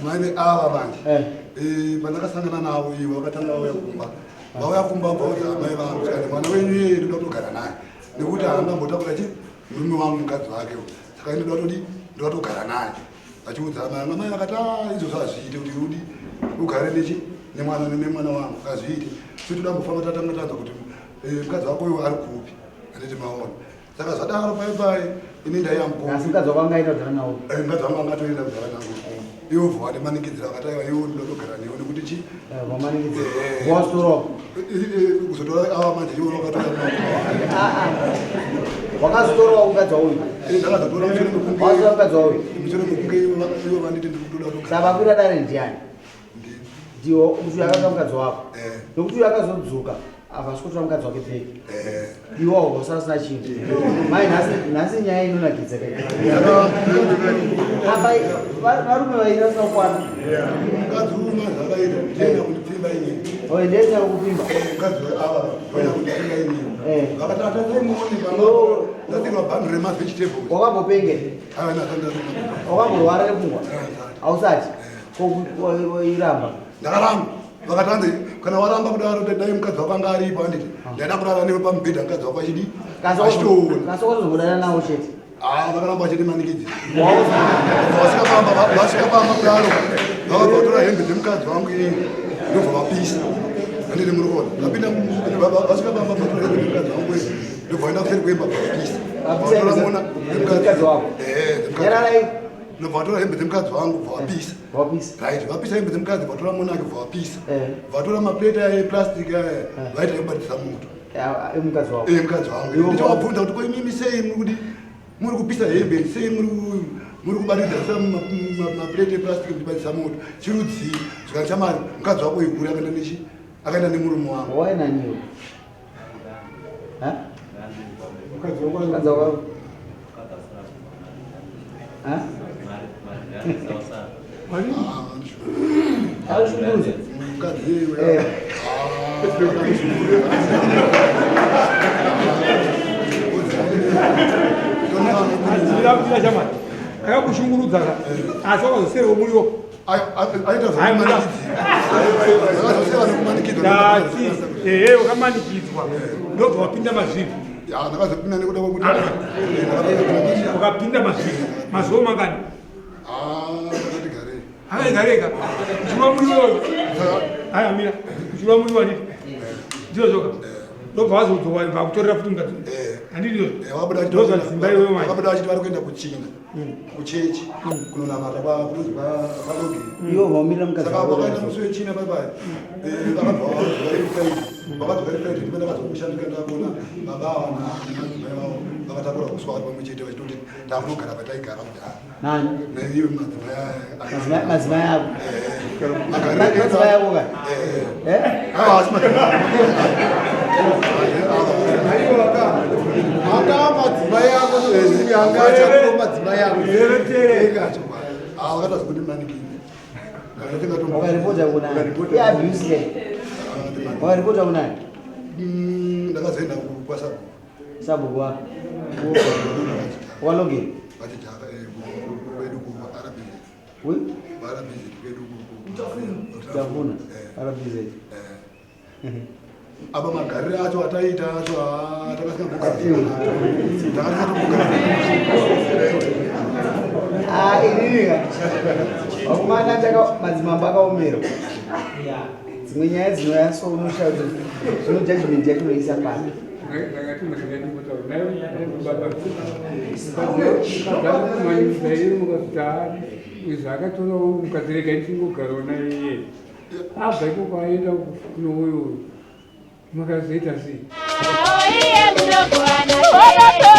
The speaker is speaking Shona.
Madzimai ava manje eh. Pandakasangana navo ivo vakatanga vauya kumba, vauya kumba vaudza amai vangu tikati mwana wenyu iyeye ndoda kutogara naye nekuti haangambotakura chi murume wangu mukadzi wake, saka inoda kutodi ndoda kutogara naye. Vachiudza amai vangu, amai vakati ah, izvozvo hazviite kuti udi ugare nechi nemwana nemwana wangu hazviite, so toda kumbofamba tatanga tanzwa kuti eh, mukadzi wako uyo ari kupi, handiti maona. Saka zvadaro pai pai ini ndaiambo. Asi mukadzi wako angaita kugara nawo? Eh, mukadzi wangu angatoenda kugara nangu. Iwo bva wandimanikidzira vakati aiwa iwo ndoda kugara newe nekuti chi? Eh, vamanikidzira. Eh. Wazotora. Kuzotora ava manje iwo wakatora maoko. Ah ah. Wakazotora mukadzi wauyu? Eh, ndakazotora mushure mekunge. Wazotora mukadzi wauyu? Mushure mekunge iwo vanditi ndiri kutoda kugara. Saka vakwira dare ndiani? Ndiwo kuti uyu akatora mukadzi wako. Eh. Nokuti uyu akazodzoka apa asikotora mukadzi wake peki. Eh. Iwo wasasina chinhu. Mai nhasi nhasi nyaya inonakidza kai. Apa varume vairi vasina kukwana. Mukadzi uyu manje akaita ndienda kundipfimba inini. Oh, ndienda kukupfimba. Mukadzi uyu ava ndoenda kundipfimba inini. Eh. Vakati atasai muone pano. Ndatenga bhandi rema vegetables. Wakambopenge. Aiwa ndakandazwa. Wakamborwara nepfungwa? Hausati? Koiramba. Ndakaramba. Vakati hanzi kana waramba kudaro dai mukadzi wako anga aripo handiti. Ndaida kurara newe pamubhedha mukadzi wako achidi. Achitoona. Kasi wakazobudana nawo chete. Ah, vakaramba vachindimanikidzira. Vasvika pamba, vasvika pamba kudaro. Vakabva vatora hembe dzemukadzi wangu iyi ndobva vapisa. Handiti muri kuona. Vapinda vasvika pamba vatora hembe dzemukadzi wangu iyi ndobva vaenda kuseri kwemba vapisa. Vatora mona dzemukadzi wako. Eh, dzemukadzi. Nyararai. Ndobva vatora hembe dzemukadzi wangu bva vapisa. Vapisa. Right, vapisa hembe dzemukadzi vatora mona ake bva vapisa. Eh. Vatora maplate aya eplastic aya vaita ekubatisa moto. Emukadzi wako. Emukadzi wangu. Ndichavabvunza kuti ko imimi sei muri kuti muri kupisa hembe sei muri muri kubatidza sa maplate eplastic muchibatisa moto chirudzii zvikanzi chamari mukadzi wako iguri akaenda nechi akaenda nemurume wangu. Wainaniwe. Ha? Mukadzi wako. Ha? Akushungurudza. Mukadzi iwe. Eh. Mira chamani. Akakushungurudza ka. Asi wakazoserawo muriwo. Aita zvekumanikidzira. Akazosera nekumanikidzwa. Ndati ehe wakamanikidzwa. Ndobva wapinda mazviri. Ya, ndakazopinda nekuda kwekuti Wakapinda mazviri. Mazuva mangani? Ah, ndakati garei. Akati gareka. Kuchirwa muriwo. Aya mira. Kuchirwa muriwo handiti. Ndizvo zvoka. Ndobva wazodzoka vakutorera futi mukadzi. Handiti ndizvo. Vabuda Ndozvadzimba iwewe manje. Vabuda vachiti vari kuenda kuChina. Kuchechi kunonamata kwa kunonzi kwa kwalogi. Iwe wamirira mukadzi Saka wako. vakaenda musi wechina pai pai. Vakabva vadzoka iri Friday. Vakadzoka iri Friday ndipo ndakazokushandika ndakuona baba ava namadzimai vavo vakatakura uswa vari pamwe chete vachitoti ndakunogara pataigara kudhara. Nani? Neiwe madzimai aya. Madzimai avo. Magariro Madzimai avo ka? Eh. Eh? Ah, asi madzimai. Anga madzimai ako anga achako madzimai ako. Ah, vakatadza kundimanikidza. Wakaripota kunani? Iabuse le. Wakaripota kunani? Ndakazoenda kwaSabhuku. Sabhuku wako. Walogeni. Vachijaka kwedu kuRBZ. We? RBZ kwedu Tafuna. RBZ. Apa magariro acho ataiita acho takasingagara. Takasingagara. Ah, inini ka. Vakomana taka madzimambo akaomerwa. Dzimwe nyaya dzinouya so unoshaya kuti zvino judgment yacho unoisa papi. Zvakatorawo mukadzi rega ndingogarawo naye iye abva ikoko aenda kunouyo makazoita sei? Oyo